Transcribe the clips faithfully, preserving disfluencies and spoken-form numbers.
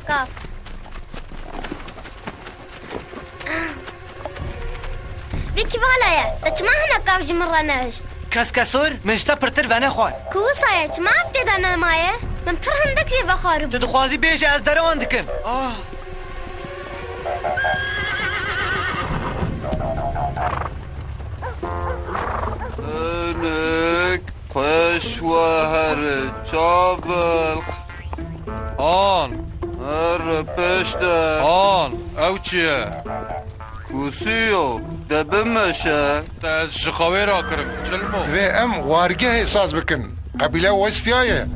Kav. Vî kî vala ye? Te çima hinek kav ji min re nehişt? Keskesor, min ji te pirtir venexwar. Ku wisa ye, çima ev tê de nemaye? Min pir hindik jê vexwaribû. Tu dixwazî bêje ez derewan dikim. Ah! Hinek xweş we here, çabilx. An. Here pêş de. An, ew çi ye? Kusiyo, de bimeşe. Te ez ji xewê rakirim, çilmo. Divê em wargehê saz bikin. Qebîle westiyaye.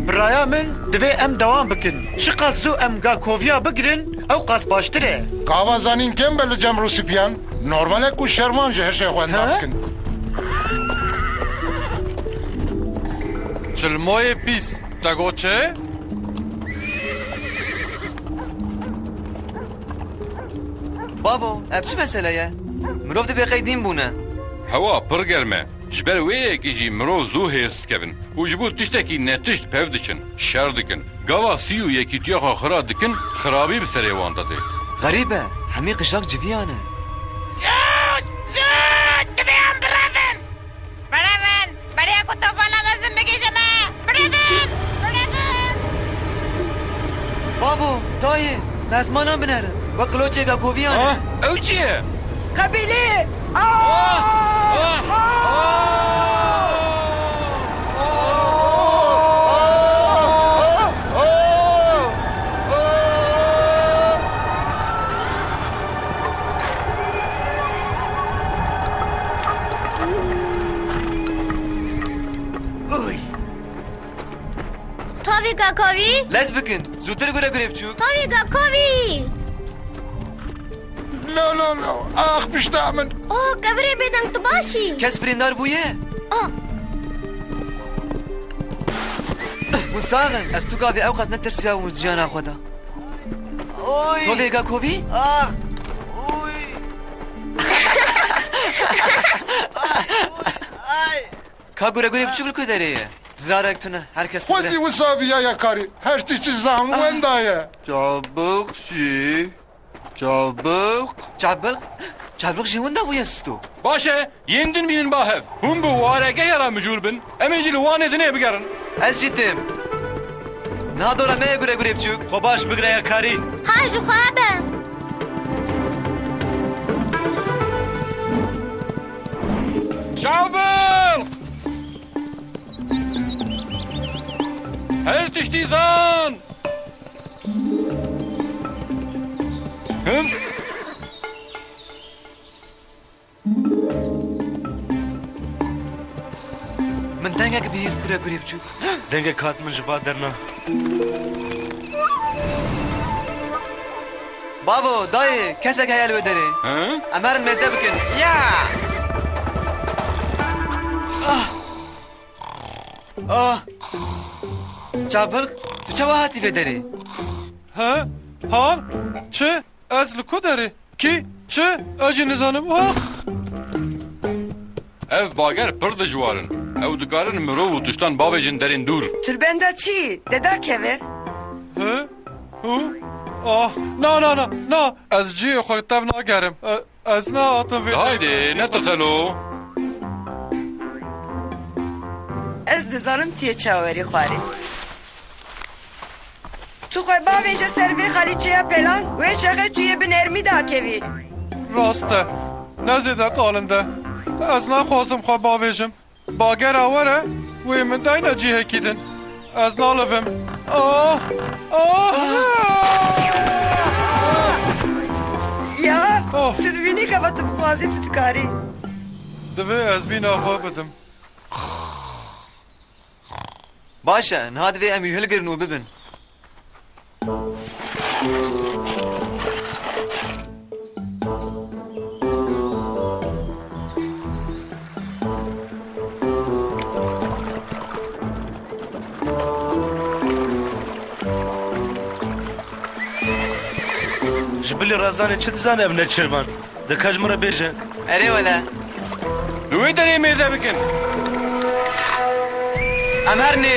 Bi raya min, divê em dewam bikin. Çiqas zû em Gakoviya bigirin, ew qas baştir e. Gava zanîn kêm be li cem rûsîpiyan. Normal e ku şerman ji hişê xwe He? Nakin. Çilmoyê pîs, te got çi? Bavo, ev çi mesele ye? Mirov divê qey dîn bûne. Hewa pir germ e. Ji ber wê yekê jî mirov zû hêrs dikevin û ji bo tiştekî netişt pev diçin, şer dikin. Gava sî û yekîtiya xwe xira dikin, xirabî bi serê wan de tê. Xerîb e, hemî qijak civiyan e. Zût! Zût! Divê em birevin! Birevin! Beriya ku tofana mezin bigihîje me! Birevin! Birevin! Bavo, dayê, li ezmanan binerin. Wek qiloçê Gakoviyan e. Ah, ew çi ye? Qebîlê! Ah! Ah! Ah! Uy! Tavî Gakovî! Lez bikin, zûtir gure gurê biçûk. Tavî Gakovî! No, no, no. Ax, pişta min. Oh, kevirê bêdeng, tu baş î? Kes birîndar bûye? Ah. Hûn sax in. Ez tu gavê ew qas netirsiyabûm ji jiyana xwe de. Oy! Tavê Gakovî? Ah! Oy! Ay! Ka gure gurê biçûk li ku derê ye? Zirarek tune, her kes Xwezî dibire. Wisa viya ya karî. Her tiştî zam Ah. Wenda ye. Çabilx jî. Çabilx. Çabilx? Çabilx jî winda bûye Sisto. Baş e, yên din bînin ba hev. Hûn bi waregeya re mijûl bin, em ê jî li wanê dinê bigerin. Ez jî tim. Niha dora me ye gure gurê biçûk. Xwe baş bigire ya karî. Ha ji xwe be. Çabilx! Her tiştî zan! Him? Min dengek bihîst gure gurê biçûk. Dengek hat min ji va derna. Bavo, dayê, kesek heye li wê derê. He? Em herin mêze bikin. Ya! Ah! Ah! Çabilx, tu çawa hatî vê derê? He? Hal? Çi? Ez li ku derê? Kî? Çi? Ez jî nizanim. Ax! Ev bager pir dijwar in. Ew dikarin mirov û tiştan bavêjin derên dûr. Tu li benda çi yî? De dakeve. He? Hu? Ah! Na, na, na, na! Ez cihê xwe tev nagerim. E, ez nehatim vê Haydi, netirse lo. Ez dizanim tu yê çawerî xwarê. Tu xwe bavêje ser vê xalîçeya pelan, wê çaxê tu yê bi nermî dakevî. Rast e. Ne zêde qalin de. Ez naxwazim xwe bavêjim. Bagera were, wê min dayne cihekî din. Ez nalivim. Ah! Ah! Ya, Oh! Tu dibînî xebat tu bixwazî tu dikarî. Divê ez bîna xwe bidim. Baş e, niha divê em wî hilgirin û bibin. Ji bilî Razanê çi dizane ev neçîrvan? Dika ji min re bêje. Erê wele. Li wê derê mêze bikin. Em herinê.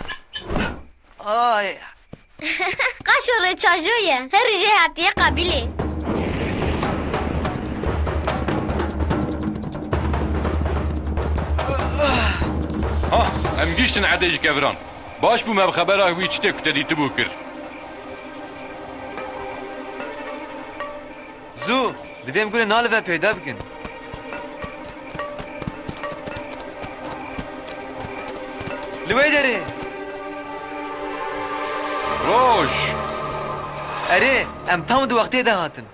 Ay. Qaşo rêçajo ye. Her jê hatiye qabîlê. Ha, em giştin erdê ji keviran. Baş bû me bi xebera wî çitê ku te dîtibû kir. Zû, divê em gurê nalive peyda bikin. Li wê derê. Roj! Erê, em tam di wextê de hatin.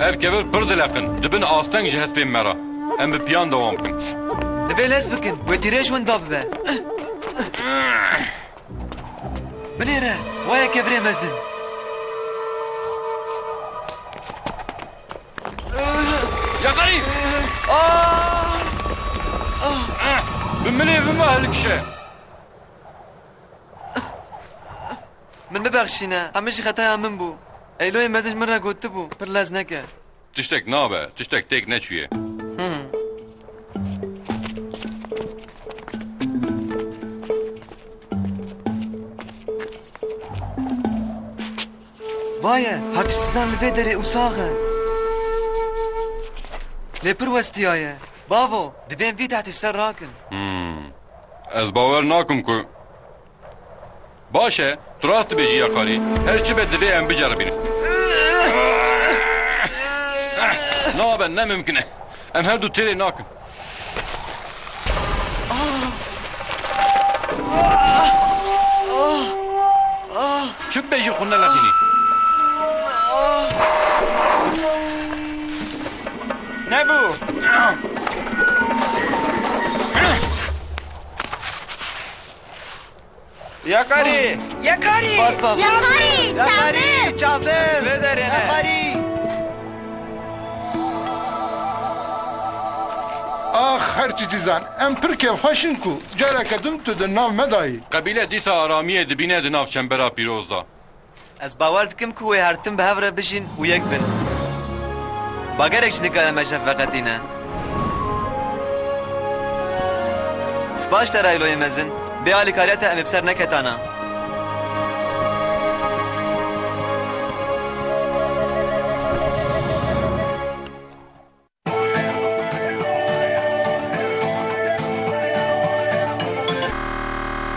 Ev kevir pir dileqin. Dibin asteng ji hespên me re. Em bi piyan dewam bikin. Divê lez bikin. Wê tîrêj winda bibe. Binêre, waya kevirê mezin. Yaqarî! Ah! Bi milê vin ve hilkişe. Min bibexşîne, hemî jî xetaya min bû. Eyloyê mezin ji min re gotibû, pir lez neke. Tiştek nabe, tiştek têk neçûye. Vaye, hatişsidan li vê derê û sax e. Lê pir westiyaye. Bavo, divê em vî tehtişser rakin. Hmm. Ez bawer nakim ku... Baş e, tu rast dibêjî Yaqarî. Her çi be divê em biceribînin. Nabe, ne mimkin e. Em her du têrê nakin. Çi bibêjî xwe nelexînî. Nebû. Yakarî! Yakarî! Spas, Pavlo. Yakarî! Yakarî! Çadir! Çadir! Vê derê ne. Yakarî! Ax, her çi cizan, em pir kêfxweş in ku careke din tu di nav me de yî. Qebîle dîsa aramiyê dibîne di nav çembera pîroz de. Ez bawer dikim ku wê her tim bi hev re bijîn û yek bin. Bagerek jî nikare me ji hev veqetîne. Spas ji te Rayloyê mezin, bê alîkariya te em ê bi ser neketana.